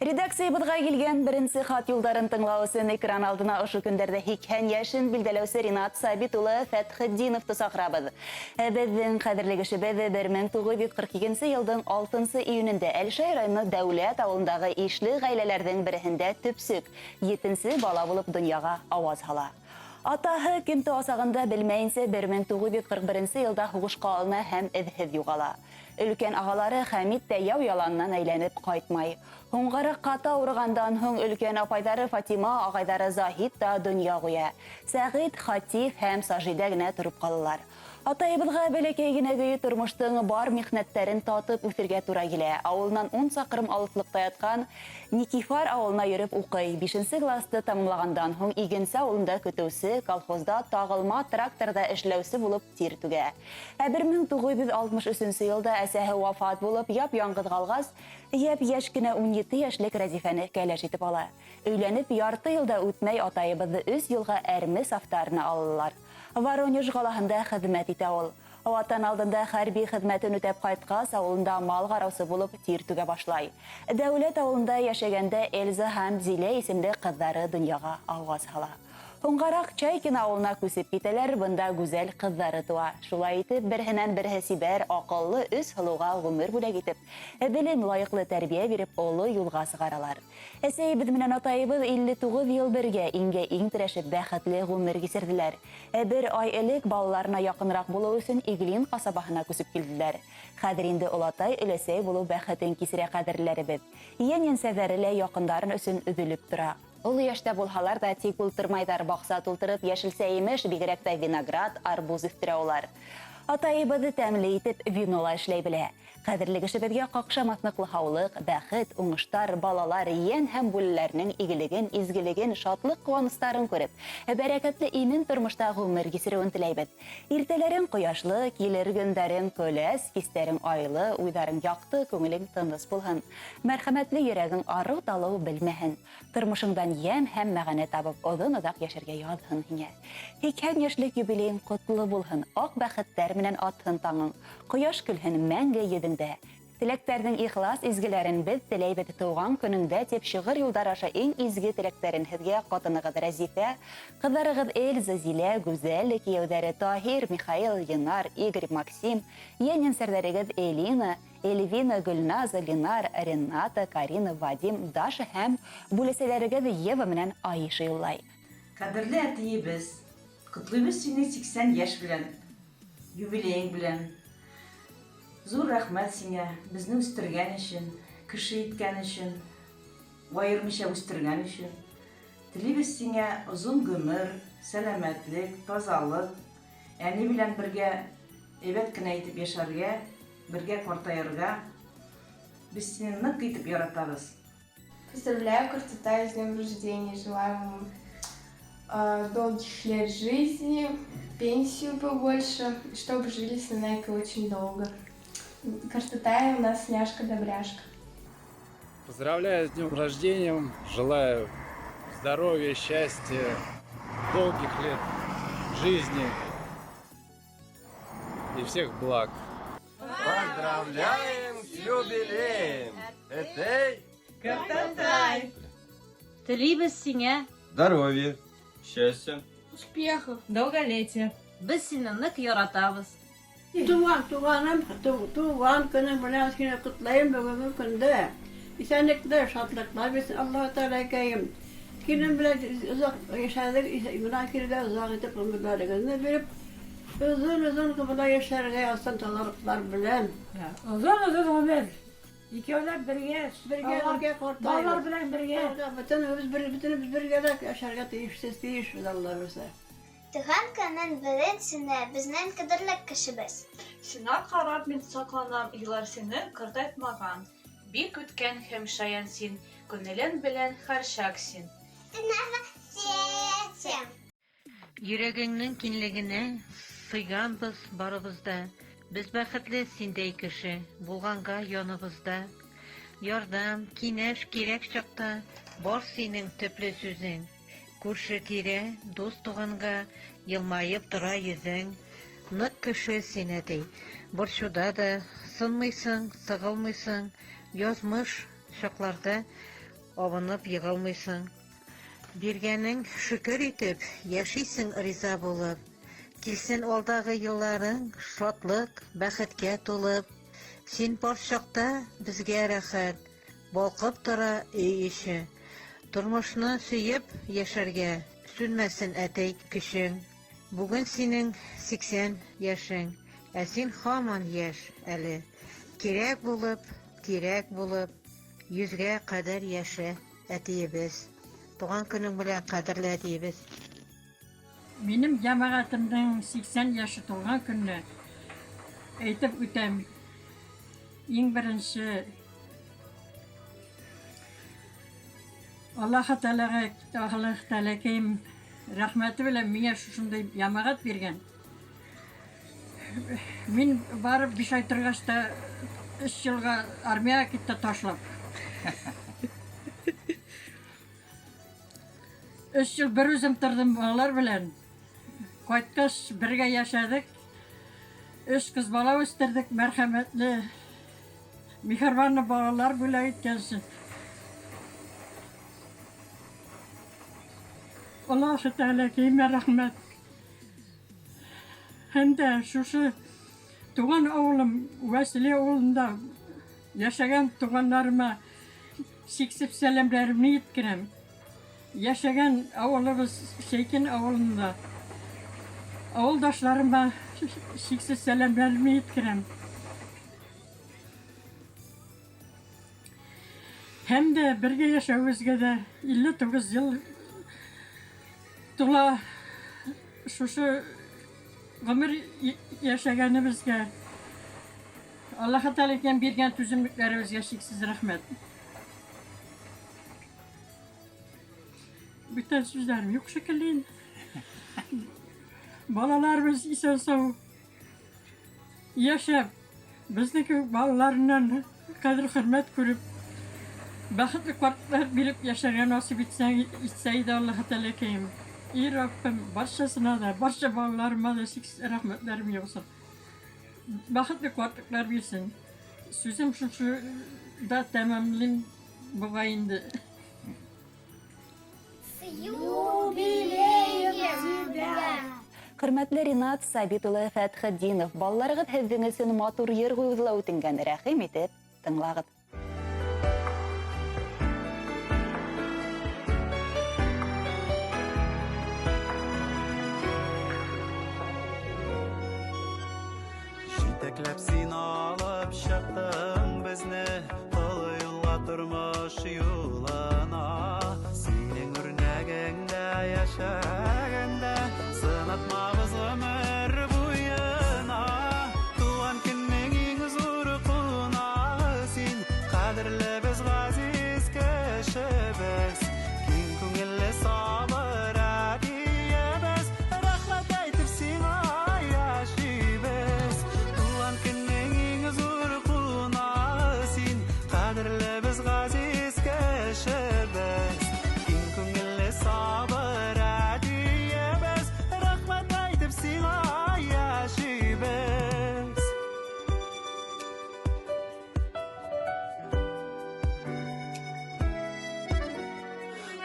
Редакциябыҙға килгән беренсе хат юлдарын тыңлау өсөн экран алдына ошо көндәрҙә 80 йәшен билдәләүсе Ринат Сабит улы Фәтхетдиновты саҡырабыҙ. Ә беҙҙең ҡәҙерле кешебеҙ 1942 йылдың 6 июнендә Әлшәй районы Дәүләт ауылындағы ишле ғаиләләрҙең береһендә төпсөк, етенсе бала булып донъяға ауаз һала. Атаһы кем тыуасағын да белмәйенсә 1941 йылда һуғышҡа алына һәм эҙһеҙ юғала. Өлкән ағалары Хәмит тә яу яланынан әйләнеп ҡайтмай. Һуңғараҡ ҡаты ауырығандан һуң өлкән апайҙары Фатима, ағайҙары Заһид та донъя ҡуя. Сәғит, Хатиф һәм Сажидә генә тороп ҡалалар. Атайыбыҙға бәләкәй генә көйө тормоштоң бар михнәттәрен татып үҫергә тура килә. Ауылынан 10 саҡрым алыҫлыҡта ятҡан Никифар ауылына йөрөп уҡый. 5 класты тамамлағандан һуң Игенсе ауылында көтөүсе, колхозда тағылма тракторҙа эшләүсе булып тир түгә. Ә 1963 йылда әсәһе вафат булып, яп-яңғыҙ ҡалғас, йәп-йәш кенә 17 йәшлек Рәзифәне кәләш итеп ала. Өйләнеп ярты йыл да үтмәй атайыбыҙҙы 3 йылға әрме сафтарына алалар. Воронеж ҡалаһында хеҙмәт итә ул. Ватан алдында хәрби хеҙмәтен үтәп ҡайтҡас, ауылында мал ҡараусы булып тир түгә башлай. Дәүләт ауылында йәшәгәндә Эльза һәм Зилә исемле ҡыҙҙары донъяға ауаз һала. Һуңғараҡ Чайкин ауылына күсеп китәләр, бында гүзәл ҡыҙҙары тыуа. Шулай итеп, береһенән береһе сибәр, аҡыллы өс һылыуға ғүмер бүләк итеп, белем, лайыҡлы тәрбиә биреп, оло юлға сығаралар. Әсәйебеҙ менән атайыбыҙ 59 йыл бергә иңгә иң терәшеп бәхетле ғүмер кисерҙеләр. Бер ай элек балаларына яҡыныраҡ булыу өсөн Иглин ҡасабаһына күсеп килделәр. Хәҙер инде олатай, өләсәй булыу бәхетен кисерә ҡәҙерлеләребеҙ. Йән-йәнсәҙәре лә яҡындарын өсөн өҙөлөп тора. Оло йәштә булһалар ҙа тик ултырмайҙар, баҡса тултырып йәшелсә емеш, бигерәк тә виноград, арбуз үҫтерә улар. Атайыбыҙ тәмле итеп вино ла эшләй белә. Ҡәҙерле кешебеҙгә ҡаҡшамаҫ ныҡлы һаулыҡ, бәхет, уңыштар, балалар, йән һәм бүлеләренең игелеген, изгелеген, шатлыҡ-ҡыуаныстарын күреп, бәрәкәтле имен тормошта ғүмер кисереүен теләйбеҙ. Иртәләрең ҡояшлы, килер көндәрең көләс, кистәрең айлы, уйҙарың яҡты, күңелең тыныс булһын. Мәрхәмәтле йөрәгең арыу-талыу белмәһен. Тормошоңдан йәм һәм мәғәнә табып, оҙон-оҙаҡ йәшәргә яҙһын һиңә. 80 йәшлек юбилейың ҡотло булһын, аҡ бәхеттәр менән атһын таңың, ҡояш көлһөн мәңге йөҙөңдә. Теләктәрҙең ихлас изгеләрен беҙ теләйбеҙ тыуған көнөңдә, тип шиғыр юлдары аша иң изге теләктәрен һеҙгә ҡатынығыҙ Рәзифә, ҡыҙҙарығыҙ Эльза, Зилә, Гүзәл, кейәүҙәре Таһир, Михаил, Ленар, Игорь, Максим, йән-йәнсәрҙәрегеҙ Элина, Эльвина, Гөлназа, Ленар, Рената, Карина, Вадим, Даша һәм бүләсәләрегеҙ Ева менән Аиша юллай. Ҡәҙерле әтейебеҙ, ҡотлайбыҙ сине 80 йәш белән, юбилейың белән. Ҙур рәхмәт сиңә, беҙҙе үҫтергән өсөн, кеше иткән өсөн, айырмыйса үҫтергән өсөн. Теләйбеҙ сиңә оҙон ғүмер, сәләмәтлек, таҙалыҡ, әни белән бергә әйбәт кенә итеп йәшәргә, бергә ҡартайырға. Беҙ сине ныҡ итеп яратабыҙ. Поздравляю, Картатай, с днем рождения. Желаю вам долгих лет жизни, пенсию побольше, и чтобы жили с Нанайкой очень долго. Картатай у нас няшка-добряшка. Поздравляю с днем рождения, желаю здоровья, счастья, долгих лет жизни и всех благ. Поздравляем с юбилеем! Әтәй! Картатай! Теләйбеҙ һиңә, Здоровья! Счастья! Успехов! Долголетия. Беҙ һине ныҡ яратабыҙ. Туған туғаным, тыуған көнөң менән һине ҡотлайым бөгөнгө көндә. Иҫәнлектәр, шатлыҡтар бирһен Аллаһ Тәғәләкәйем. Килен белән оҙаҡ йәшәҙек, бына килгән оҙаҡ итеп ғүмерҙәрегеҙҙе биреп, оҙон-оҙон ғына йәшәргә яҙһын таҙалыҡтар белән. Оҙон-оҙон ғүмер. Икәүләп бергә, Бергә бергә ҡартайбыҙ. Балалар белән бергә. Бөтөнөбөҙ бер, бөтөнөбөҙ бергә лә йәшәргә тейешбеҙ, тейешбеҙ Алла бирһә. Тыуған көнөң белән сине, беҙҙең ҡәҙерле кешебеҙ. Сиңә ҡарап мин һоҡланам, йыллар сине ҡартайтмаған. Бик үткен һәм шаян син, күңелең белән һәрсаҡ син. Ты наша сердце. Йөрәгеңнең киңлегенә сыйғанбыҙ барыбыҙ ҙа. Беҙ бәхетле синдәй кеше булғанға яныбыҙҙа. Ярҙам, киңәш кәрәк саҡта бар синең төплө һүҙең. Күрше-тирә, дуҫ-туғанға йылмайып тора йөҙөң. Ныҡ кеше син, әтей. Борсоуҙа ҙа сынмайһың, сығылмайһың. Яҙмыш саҡларҙа Абынып егылмыйсың. Биргәнең шөкер итеп, яшисең риза булып. Килсен алдагы елларың шатлык, бәхеткә тулып. Син бар чакта безгә рәхәт, балкып тора өй эче. Тормышны сөеп яшәргә, сүнмәсен әтәй көчең. Бүген синең 80 яшең, ә син һаман яшь әле. Кирәк булып, тирәк булып, йөзгә кадәр яшә, әтиебез. Туган көнең белән, кадерле әтиебез. Минем җәмәгатемнең 80 яше тулган көнне әйтеп үтәм. Иң беренче Аллаһы Тәгаләгә, Аллаһ Тәгаләкәем рәхмәте белән миңа шушындый җәмәгать биргән. Мин барып 5 ай торгач та 3 елга армиягә китте ташлап. 3 ел бер үзем тордым балалар белән. Кайткач бергә яшәдек. Өч кыз бала үстердек, мәрхәмәтле, миһербанлы балалар бүләк иткәнсең. Аллаһы Тәгаләкәемә рәхмәт. Һәм дә шушы туган авылым Вәсиле авылында яшәгән туганнарыма чиксез сәламнәремне җиткерәм. Яшәгән авылыбыз Чәйкин авылында авылдашларыма чиксез сәламнәремне җиткерәм. Һәм дә бергә яшәвебезгә дә 59 ел тула шушы гомер яшәгәнебезгә Аллаһы Тәгаләдән биргән түземлекләребезгә чиксез рәхмәт. Бүтән сүзләрем юк шикелле инде. Балаларыбыз исән-сау яшәп, безнең кебек балаларыннан кадер-хөрмәт күреп, бәхетле картлар биреп яшәргә насыйп итсәң, итсә иде Аллаһы Тәгаләкәем. И Раббым, барчасына да, барча балаларыма да чиксез рәхмәтләрем яусын. Бәхетле картлыклар бирсен. Сүзем шушында тәмамлыйм бугай инде. С юбилеем тебя! Хөрмәтле Ринат Сабит улы Фәтхетдинов, балаларыгыз һеҙҙең өсөн матур йыр ҡуйыуҙы ла үтенгән. Рәхим итеп, тыңлағыҙ. Җитәкләп син алып чыктың безне Олы юлга тормыш юлына Синең үрнәгеңдә яшәгәндә Сынатмабыз гомер буена Туган көннең иң зур кунагы син Кадерлебез, газиз кешебез Киң күңелле сабыр әтиебез Рәхмәт әйтеп сиңа яшибез Туган көннең иң зур кунагы син Кадерлебез, газиз кешебез Киң күңелле сабыр әтиебез Рәхмәт әйтеп сиңа яшибез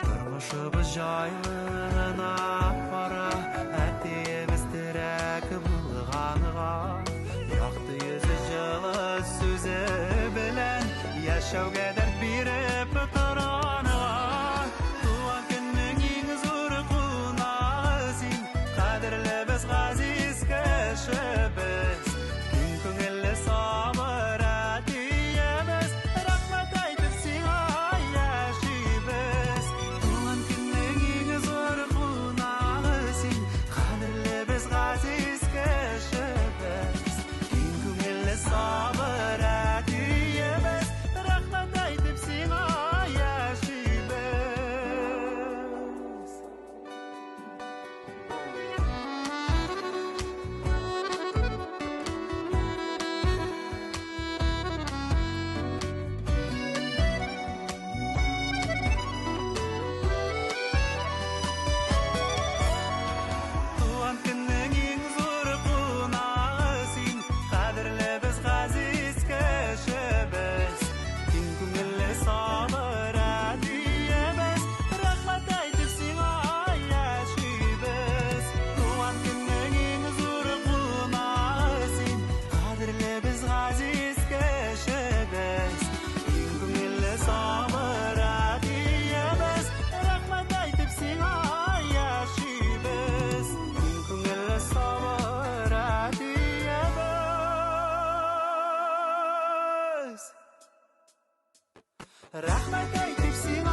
Тормышыбыз җайлы гына бара Әтиебез терәк булганга Якты йөзе җылы сүзе белән Яшәүгә дәрт биреп торганга Туган көннең иң зур кунагы син Кадерлебез, газиз кешебез Киң күңелле сабыр әтиебез Рәхмәт әйтеп сиңа яшибез Туган көннең иң зур кунагы Рәхмәт әйтеп сиңә.